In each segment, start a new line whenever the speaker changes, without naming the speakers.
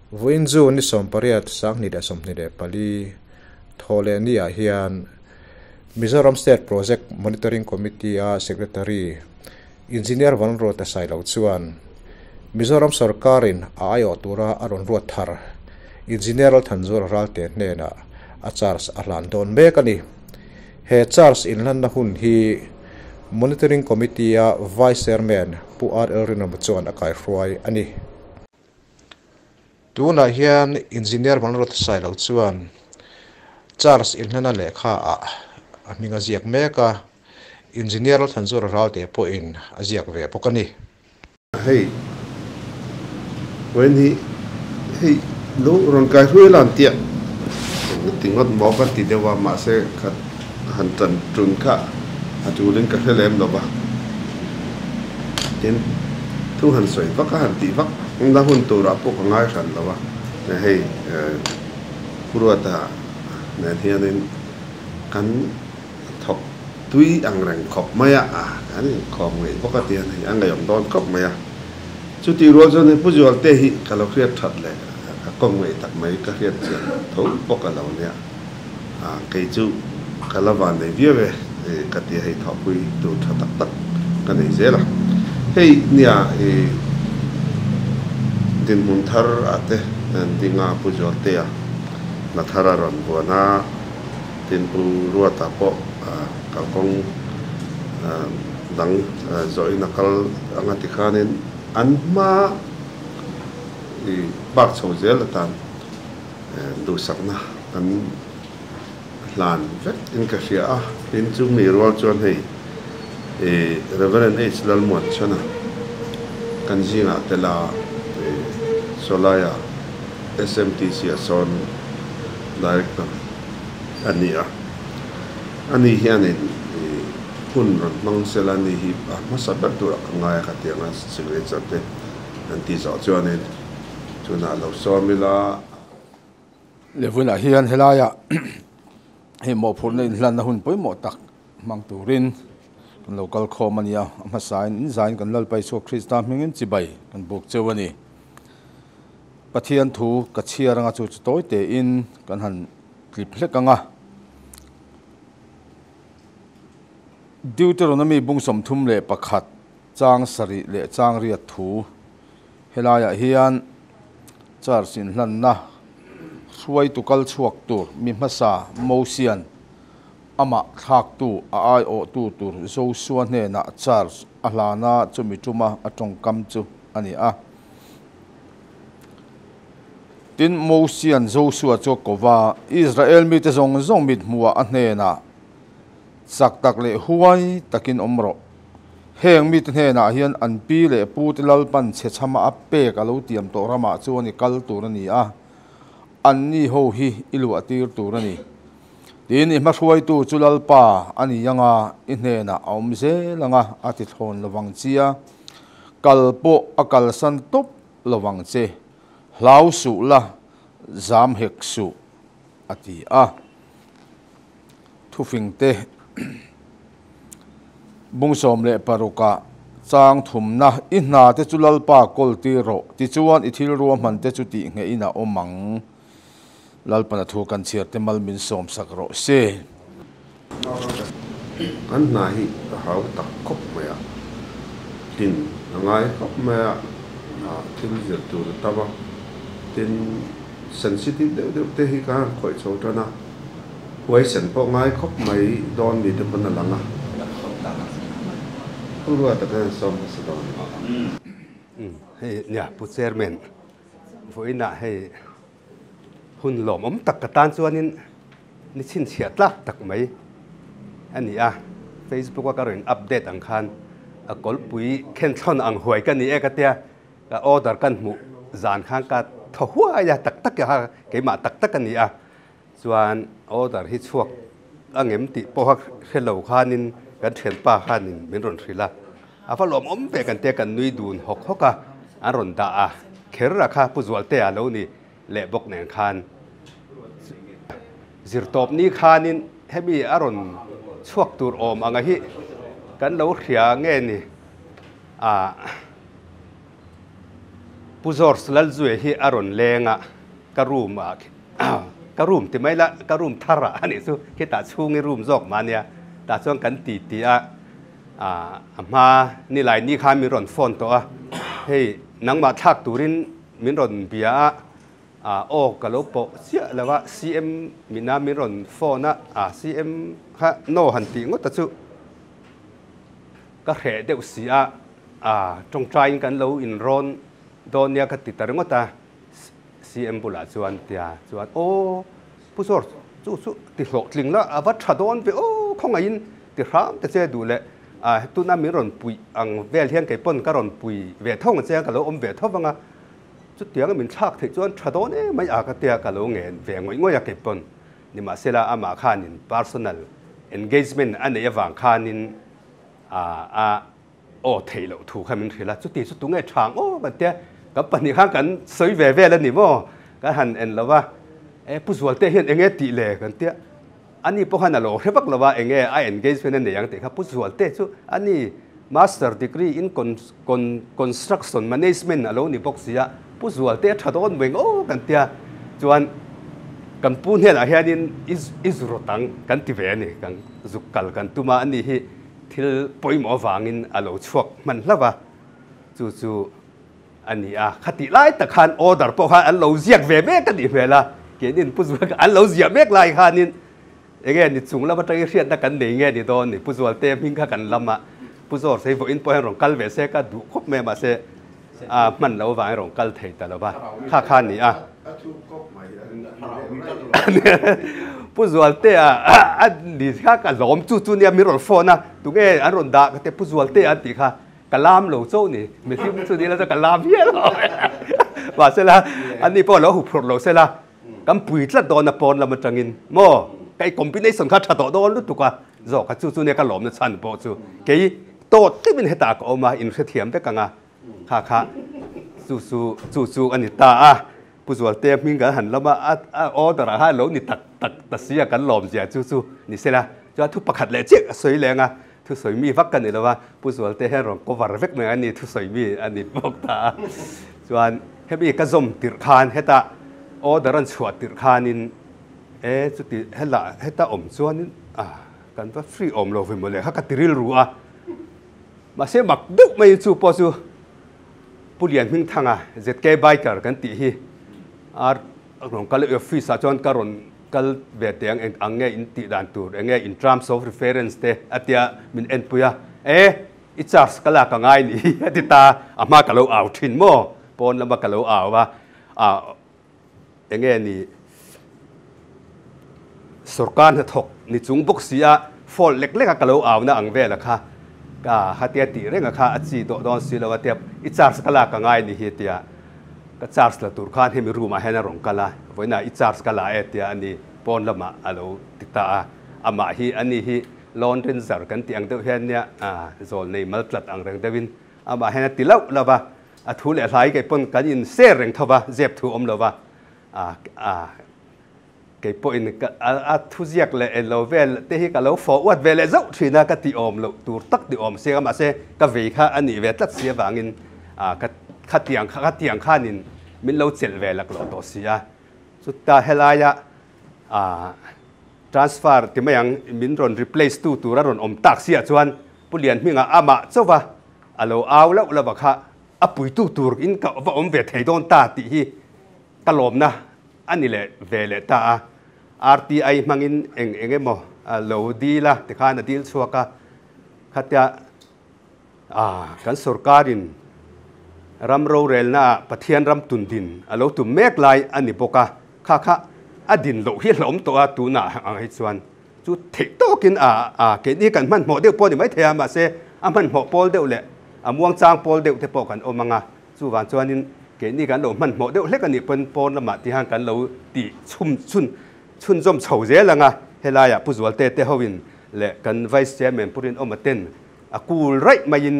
Vawiin June ni 18 2024 thawhlehni ah hian Mizoram State Project Monitoring Committee a Secretary Engineer Vanruata Sailo chuan Mizoram sawrkarin a aiawh tura a rawn ruat thar Engineer Lalthanzuala Ralte hnenah a charge a hlan dawn mek a ni. He charge inhlanna hun hi Monitoring Committee a Vice Chairman Pu RL Rinawma chuan a kaihruai a ni. Tunah hian Engineer Vanruata Sailo chuan charge inhlana lehkha ah a hming a ziak mek a, Engineer Lalthanzura Ralte pawhin a ziak ve bawk a ni.
Hei vawiin hi hei lo rawn kai hruai la an tia eng ti ngawt maw ka ti deuh a mahse khat han tan tun kha a tulin ka hre lem lo va tin thu han sawi vak a han tih vak na hun turah pawh ka ngai hran lo a hei Puruata nen hianin kan thawk tui ang reng khawp mai a, kan inkhawm ngeih bawk a tia hei a ngaihawm dawn khawp mai a. Chutih rual chuan hei Pu Zualte hi ka lo hriat that leh ka kawm ngeih tak mai ka hriat chian tho bawk a lo nia. Kei chu ka la van nei viau e ka tia hei thawhpui tur tha tak tak ka nei zel a. Hei nia i dinhmun thar ah te dinga Pu Zualtea hna thar a rawn buan a. Tin Pu Ruata pawh kalkawng dang zawhin a kal anga tikhanin an hma i bak chho zel atan duhsakna kan hlan vek in ka hria a. Tin chu mi rual chuan hei i Reverend H Lalmuanchhana kan zingah tela i Sawlaia SMTC a sawn Director a ni a. Ani hianin hun rawn hmang sela ni hi a hmasa ber turah ka ngai a, khatianga signature te an tih zawh chuanin chunah lo sawm ila.
Levunah hian helaiah hei mawhphurhna inhlanna hun pawimawh tak hmang turin kan lo kal khawm a ni a, a hmasain inzain kan Lalpa Isua Krista hmingin chibai kan buk cheu a ni. Pathian thu ka chhiar anga chu chu tawi tein kan han tlip hlek ang a. Deuteronomy bung 31 chang sarih leh chang riat thu helaiah hian Church inhlanna hruaitu kal chhuak tur mi hmasa Mosian amah thlaktu a aiawhtu tur Joshua hnenah Church a hlana chumi tuma a tawngkam chu a ni a. Tin, Mosia'n Josua chu a ko va, Israel mite zawng zawng mit hmuhah a hnenah, Chak tak leh huai takin awm rawh. Heng mite hnenah hian an pi leh pute Lalpan chhe chhama a pek a lo tiam tawh ramah chuan i kal tur a ni a, anni ho hi i luah tir tur a ni. Tin, i hmahruaitu chu Lalpa a ni anga i hnenah a awm zel anga a ti thlawn lovang chia. Kal pawh a kalsan tawp lovang che, hlau suh la, zam hek suh, a ti a. Thufingte bung 16 ah chang thumna, I hna te chu Lalpa kawl tir rawh, tichuan i thil ruahman te chu tih nghehin a awm ang. Lalpana thu kan chhiar te mal min sawmsak rawh se.
Kan hna hi a hau tak khawp mai a, tlin a ngai khawp mai a, thil zir tur a tam a, tin sensitive deuh deuh te hi ka han khawih chho tan a, huaisen pawh ngai khawp mai dawn mi te pawn a lang a. Pu Ruata khan an sawm hmasa dawn a.
Hei nia Pu Chairman vawiinah hei Hun lawmawm tak ka tan chuanin ni chhinchhiah tlak tak mai a ni a, Facebook a ka rawn update ang khan a kawlpui khen thlawn ang huai ka ni e ka tia, ka order kan hmuh zan khan ka thaw huai a, tak tak kha keimah tak tak a ni a, chuan order hi chhuak a ngem tih pawha hre lo khanin kan thianpa khanin min rawn hrilh a, a va lawmawm ve kan tia kan nui dun hawk hawk a, an rawn dah a, kher a kha Pu Zualtea lo ni. leh bawk nen khan zirtawp ni khanin hemi a rawn chhuak tur awm anga hi kan lo hria nge ni a Pu George Lalzuia hi a rawn leng a, ka room ah ka room ti mai la, ka room thar ah a nih chu, khitah chhungi room zawk mah ania, tah chuan kan ti ti a, a hma nilai ni khan min rawn phone tawh a, hei nangmah thlak turin min rawn bia a, aw ka lo pawh chiah lo a, CM mina min rawn phone a, CM kha no han tih ngawt ta chu ka hreh deuh si a, tawngtaiin kan lo inrawn dawn nia ka ti ta ringawt a, CM bulah chuan tia chuan aw Pu George chu chu ti hlawhtling la a va tha dawn ve aw khawngaihin ti hram te che duh leh tuna min rawn puih ang vel hian kei pawn ka rawn pui ve tho ang che a ka lo awm ve tho vang a, chutianga min thlak theih chuan tha dawn em mai a ka tia ka lo ngen ve ngawih ngawih a kei pawn nimahsela amah khanin personal engagement a neih avang khanin a Aw theih loh thu kha min hrilh a, chuti chu tunge tha ang aw kan tia, kan pahnih khan kan sawi ve vel a ni maw, kan han en lo va, e Pu Zualte hian enge tih le kan tia, ani pawh khan a lo hre vak lo va, enge a engagement a nei ang tih kha Pu Zualte chu ani Master degree in construction management a lo ni bawk si a, Pu Zualte a tha dawn mawing aw kan tia, chuan kan pu hnenah hianin i zu rawt ang kan ti ve a ni, kan zuk kal kan tum a, ani hi Thil pawimawh avangin a lo chhuak hman hlauh a, chu chu a ni a. Khatih lai tak khan order pawh khan an lo ziak ve mek a nih hmel a, keinin Pu Zual an lo ziah mek lai khanin enge ni chung lam atangin hriatna kan nei nge ni dawn ni, Pu Zualte hming kha kan lam a, Pu Zawr sei vawiin pawh hian rawn kal ve se ka duh khawp mai a, mahse a hman loh avangin rawn kal thei ta lo va, kha kha a ni a. Pu Zualte a a ni kha ka lawm chu chu nia min rawn phone a, tunge an rawn dah ka ti Pu Zualte an tih kha ka lam lo chauh ni, mihlim chu ni la chuan ka lam hial lo mahsela ani pawh lo huphurh lo sela kan pui tlat dawn a pawn lam atangin maw ka i combination kha tha tawh dawn lutuk a zawk kha chu chu nia ka lawmna chhan pawh chu kei tawt deuhin hetah ka awm a inhrethiam vek ang a. Kha kha chu chu chu chu a ni ta a, Pu Zualte hming kan han lam a, a order ah khan lo ni tak tak ta si a kan lawm zia chu chu ni sela. Chuan thu pakhat leh chiah a sawi leng a, thu sawi mi vak ka ni lo a, Pu Zualte hian rawn cover vek mai a ni, thu sawi mi a ni bawk ta a. Chuan hemi ka zawm tirh khan hetah order an chhuah tirh khanin e chuti hela heta awm chuanin a kan va free awm lo ve mawle kha ka ti rilru a. Mahse mak deuh mai chu pawh chu Pu Lian Hmingthanga ZK Biker kan tih hi a rawn kal office ah chuan ka rawn kal ve teh ang eng ang nge in tih dan tur eng nge in terms of reference te a tia min enpui a e i charge ka lak a ngai ni hi a ti ta a hma ka lo au thin maw pawn lama ka lo au a a eng nge ni sorkar hnathawk ni chung bawk si a fault lek lek a ka lo au na ang vel a kha ka hatia tih reng a kha a chi dawh dawn si lo a tia i charge ka lak a ngai ni hi tia ka charge la tur khan hemi room ah hian a rawn kal a vawiin ah i charge ka la e tia a ni pawn lamah a lo ti ta a amah hi a ni hi lawn rinzar kan tih ang deuh hian nia zawl nei mal tlat ang reng deuhin amah hian a ti lauh lauh a. A thu leh hlai kei pawn kan in share reng tho va, zep thu awm lo va, a a kei pawhin ka a thu ziak leh en lo vel te hi ka lo fawh uat ve leh zauh thin a, ka ti awm loh tur tak ti awm sia ka mahse ka vei kha a nih ve tlat si avangin a ka khatiang khatiang khanin min lo chelh ve laklawh tawh si a, chuta helaia a transfer ti mai ang min rawn replace tu tur a rawn awm tak siah chuan Pu Lianhminga amah chauva a lo au loh lova kha a puitu tur in ka va awm ve thei dawn ta tih hi ka lawmna a ni leh ve leh ta a. RTI hmangin eng eng emaw a lo dil a tikhan a dil chhuak a, khatia kan sorkarin ram rorelna ah Pathian ram tun din a lo tum mek lai a ni bawk a, kha kha a din loh hi hlawm tawh a tunah ang hi chuan. Chu theih tawkin a a keini kan hmanhmawh deuh pawh ni maithei a, mahse a hmanhmawh pawl deuh leh a muangchang pawl deuh te pawh kan awm ang a, chuvang chuanin keini kan lo hmanhmawh deuh hlek a nih pawn pawn lamah ti hian kan lo tih chhum chhun chhunzawm chho zel ang a, helaiah Pu Zualte te hoin leh kan Vice Chairman Pu Rinawma ten a kul raih maiin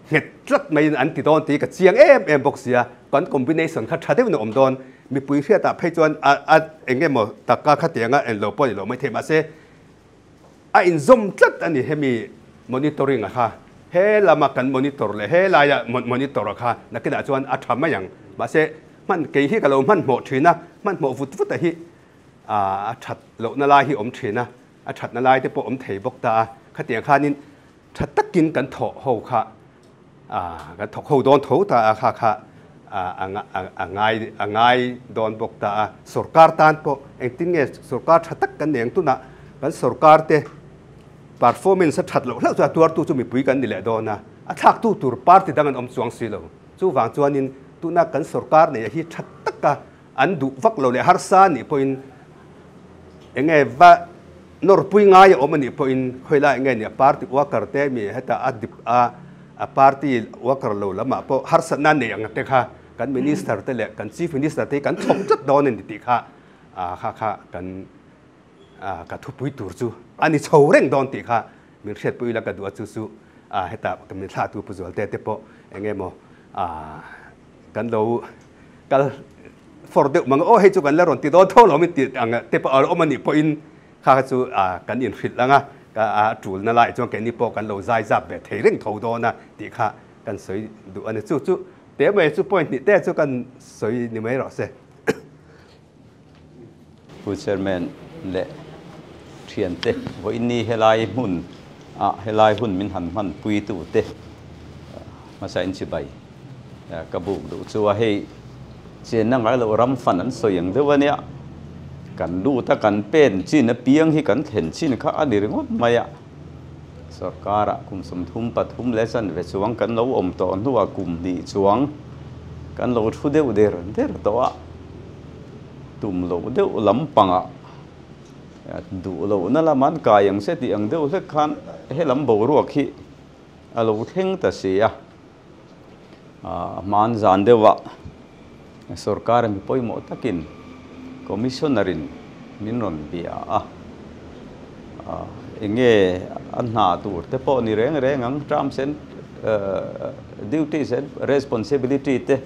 nghet tlat maiin an ti dawn tih ka chiang em em bawk sia, kan combination kha tha deuhin a awm dawn, mipui hriatah phei chuan a a eng emaw taka khatianga en lo pawh ni lo maithei mahse a inzawm tlat a ni hemi monitoring a kha, he lama kan monitor leh he laia monitor a kha nakinah chuan a tha mai ang. Mahse hman kei hi ka lo hmanhmawh thin a, hmanhmawh vut vut a hi a that lohna lai hi awm thin a, a thatna lai te pawh awm thei bawk ta a. Khatiang khanin tha takin kan thawh ho kha kan thawk ho dawn tho ta a, kha kha a ngai a ngai dawn bawk ta a. Sorkar tan pawh engtin nge sorkar tha tak kan nei ang tunah kan sorkar te performance a that loh hlauh chu a tuartu chu mipui kan ni leh dawn a, a thlaktu tur party dang an awm chuang si lo. Chuvang chuanin tuna kan sorkar neih hi tha taka an duh vak lo leh harsa nih pawhin enge va nawrpui ngai a awm a nih pawhin khawilai enge nia party worker te mi heta a dip a a party worker lo lamah pawh harsatna nei ang te kha kan minister te leh kan chief minister te hi kan thawk tlat dawn a ni tih kha kha kha kan ka thupui tur chu a ni chho reng dawn tih kha min hriatpui ila ka duh a chu chu heta min thlahtu Pu Zualte te pawh enge maw kan lo kal for deuh mang aw hei chu kan la rawn ti dawn tho lo min ti ang te pawh a awm a nih pawhin kha kha chu kan inhrilh ang a a tulna lai chuan keini pawh kan lo zai zap ve thei reng tho dawn a tih kha kan sawi duh a ni. Chu chu te mai chu point hnih te chu kan sawi ni mai rawh se.
Pu Chairman leh thiante vawiinni helai hmun ah helai hun min han hman pui tu te hmasa in chibai ka buk duh chu a hei chenna ngai loh ram fan an sawi ang deuh a nia kan lut a kan pen chin apiang hi kan thlen chin kha a ni ringawt mai a sarkar ah kum 33 leh chanve chuang kan lo awm tawh hnuah kum hnih chuang kan lo thu deuh der der tawh a. Tum loh deuh lampangah duh lohna lam an kai ang se tih ang deuh hlek khan helam boruak hi a lo thleng ta si a. Hman zan deuhah sorkar mi pawimawh takin commissioner in min rawn bia a, enge a hna tur te pawh ni reng reng ang terms and duties and responsibility te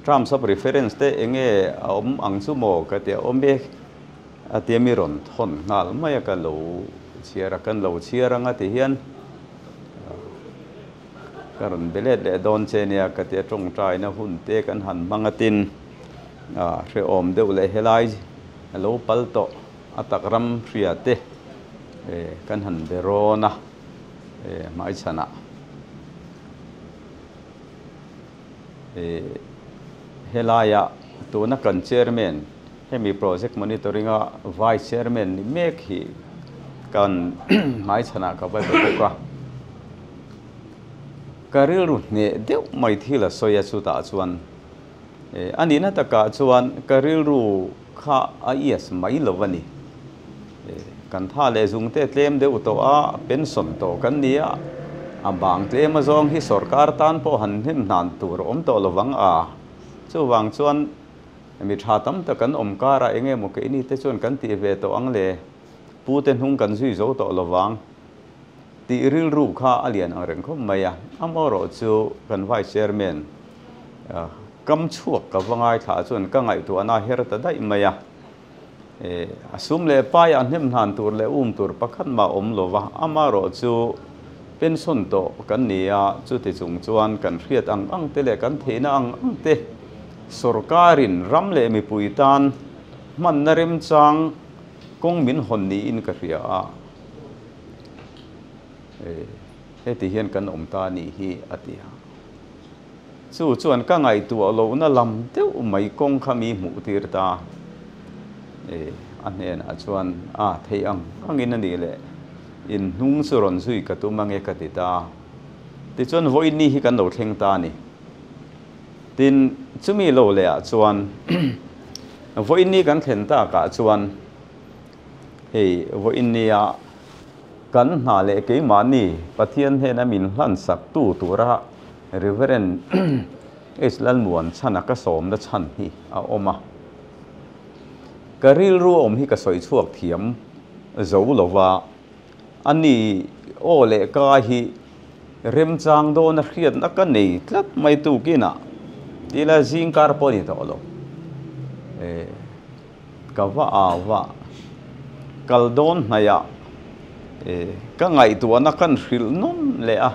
Terms of reference te enge a awm ang chu maw ka ti a, awm e a tia mi rawn thawn nghal mai a ka lo chhiar a, kan lo chhiar ang a ti hian ka rawn be let leh dawn che nia ka ti a, tawngtaina hun te kan han hmang a tin hrehawm deuh leh helai a lo pal tawh a tak ram hria te kan han be rawn a hmaichhanah. Helaia tuna kan chairman, hemi project monitoring a vice chairman ni mek hi kan hmaichhanah ka va be bawk a. Ka rilru hneh deuh mai thil a sawi a chutah chuan a nihna takah chuan ka rilru kha a yes mai lo a ni. Kan tha leh zung te tlem deuh tawh a, pension tawh kan ni a, a bang tlem azawng hi sorkar tan pawh han hnem hnan tur a awm tawh lovang a, chuvang chuan mi tha tam tak kan awm karah eng emaw keini te chuan kan tih ve tawh ang le, pu te hnung kan zui zo tawh lovang tih rilru kha a lian ang reng khawp mai a, amaherawh chu kan vice chairman kam chhuak ka va ngaithla chuan ka ngaihtuahna a her ta daih mai a. A sum leh paiah hnem hnan tur leh um tur pakhat mah awm lo va, amaherawh chu pension tawh kan ni a, chuti chung chuan kan hriat ang ang te leh kan theihna ang ang te sorkarin ram leh mipui tan hmanna remchang kawng min hawn niin ka hria a, heti hian kan awm ta a nih hi a ti a. Chu chuan ka ngaihtuah lohna lam deuh mai kawng kha mi hmuh tir ta. E, a hnenah chuan a theih ang angin a nih leh in hnung chu rawn zui ka tum ange ka ti ta. Tichuan vawiin ni hi kan lo thleng ta a ni. Tin, chumi lo leh ah chuan vawiin ni kan thlen takah chuan hei vawiin nia Kan hna leh keimahni Pathian hnena min hlansak tu tura Reverend H. Lalmuan chhana ka sawmna chhan hi a awm a. Ka rilru awm hi ka sawi chhuak thiam zo lova, a ni aw leh ka hi remchang dawna hriatna ka nei tlat mai tukinah tila zingkar pawh a ni tawh lo. Ka va au a, kal dawn hnaihah ka ngaihtuahna kan hrilh nawn leh a,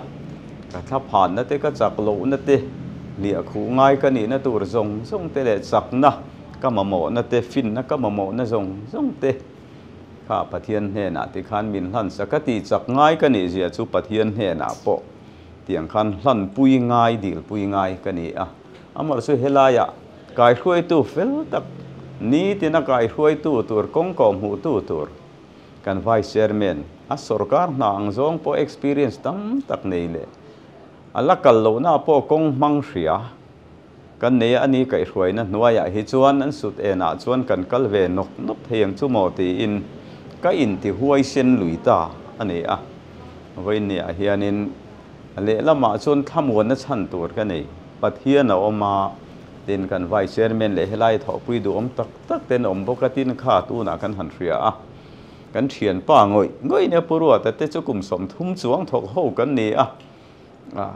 ka thla phanna te, ka chak lohna te, Hliah khuh ngai ka nihna tur zawng zawng te leh chakna ka mamawhna te, finna ka mamawhna zawng zawng te kha Pathian hnenah tikhan min hlan sak a tih chak ngai ka nih zia chu Pathian hnenah pawh tiang khan hlanpui ngai, dilpui ngai ka ni a. Amah chu helaiah kaihruaitu fel tak, nitina kaihruaitu tur, kawng kawhhmuhtu tur kan Vice Chairman, a sorkar hna ang zawng pawh experience tam tak nei leh a la kal lohna pawh kawng hmang hria kan nei a ni kaihhruaina hnuaiah hi chuan an sut enah chuan kan kal ve nawk nawk thei ang chu maw tiin ka inti huaisen lui ta a ni a. Vawiinniah hianin lehlamah chuan thlamuanna chhan tur ka nei. Pathian a awm a, tin kan Vice Chairman leh helai thawhpui duhawm tak tak ten awm bawk a, tin kha tunah kan han hria a. Kan thianpa ngawih ngawih nia Pu Ruata te chu kum 30 chuang thawk ho kan ni a,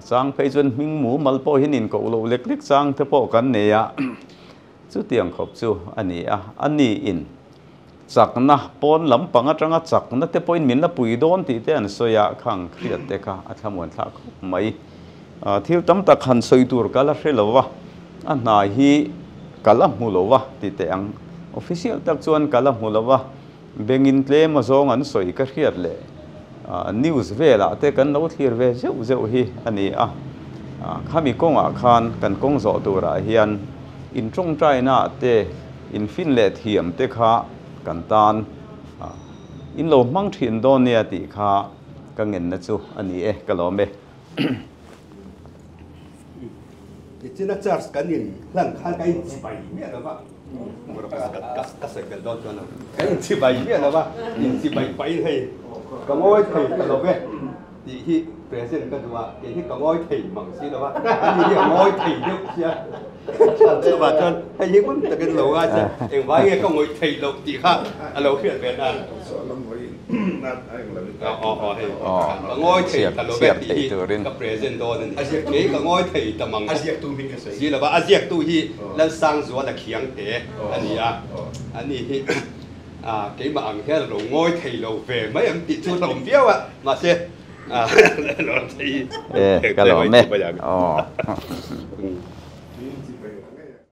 chang phei chuan hming mumal pawh hian inkoh loh lek lek chang te pawh kan nei a, chutiang khawp chu a ni a, a niin chakna pawn lampang atanga chakna te pawhin min la pui dawn tih te an sawi a, khang hriat te kha a thlamuan thlak khawp mai. Thil tam tak han sawi tur ka la hre lo va, a hna hi ka la hmu lo va ti teh ang. Official tak chuan ka la hmu lo va, bengin tlem a zawng an sawi ka hriat leh news velah te kan lo thlir ve zeuh zeuh hi a ni a. Khami kawngah khan kan kawng zawh turah hian in tawngtaina te, in fin leh thiam te kha kan tan in lo hmang thin dawn nia tih kha ka ngenna chu a ni e, ka lawm e.
Tichina church kan in hlan khan ka in chibai miah lo va, ka sawi fel dawn chuan lo, ka in chibai miah lo va, in chibai pahin hei ka ngawi thei ta lo ve tih hi present ka duh a, kei hi ka ngawi thei mang si lo va, ani hi a ngawi thei deuh sia, chuvah chuan hei hi ngun takin lo ngai che, engvai nge ka ngawih theih loh tih kha a lo hriat ve nan. Ka ngawi thei ta lo ve tih hi ka present dawn a ni. Kei ka ngawi thei ta mang si lo va, a ziaktu hi Lalsangzuala Khiangte a ni a, ani hi keimah ang hian a lo ngawi thei lo ve mai ang tih chu hlawm viau a, mahse
Ka lawm e.